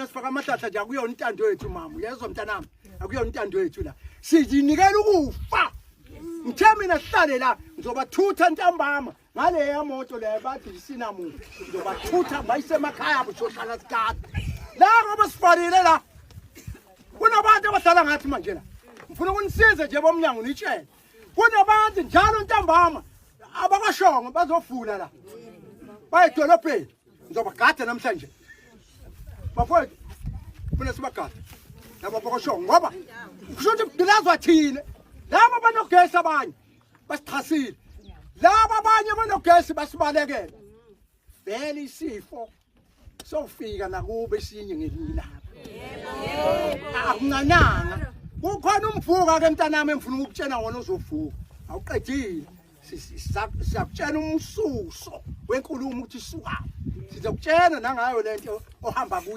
Sifaka amahlahla nje, akuyona intando yethu mama, uyezwa mntanami, akuyona intando yethu la. Sizinikela ukufa. Ngithe mina sihlale la, ngizobathutha ntambama ngaleya moto leyo bathi isinamu, ngizobathutha bayise emakhaya abo, sohlala sikade la ngoba sifanele la. Kunabantu abahlala ngathi manje la. Ngifuna ukunisiza nje bomnyango nitshele. Kunabantu njalo ntambama abakwashongo bazofula la. Baye edolobheni. Ngizobagada namhlanje. Bafowethu, funa sibagade. Laba bakwashongo ngoba kusho ukuthi kugqilazwa thina. Laba banogesi abanye basixhasile. Laba abanye banogesi basibalekele. Vele isifo sofika nakubo esinye ngelinye ilanga. Akuncananga. Kukhona umvuka ke mntanami engifuna ukukutshena wona ozovuka. Awuqedile. Siyakutshena umsuso wenkulumo ukuthi isuka. Sizokutshena nangayo lento ohamba kuye.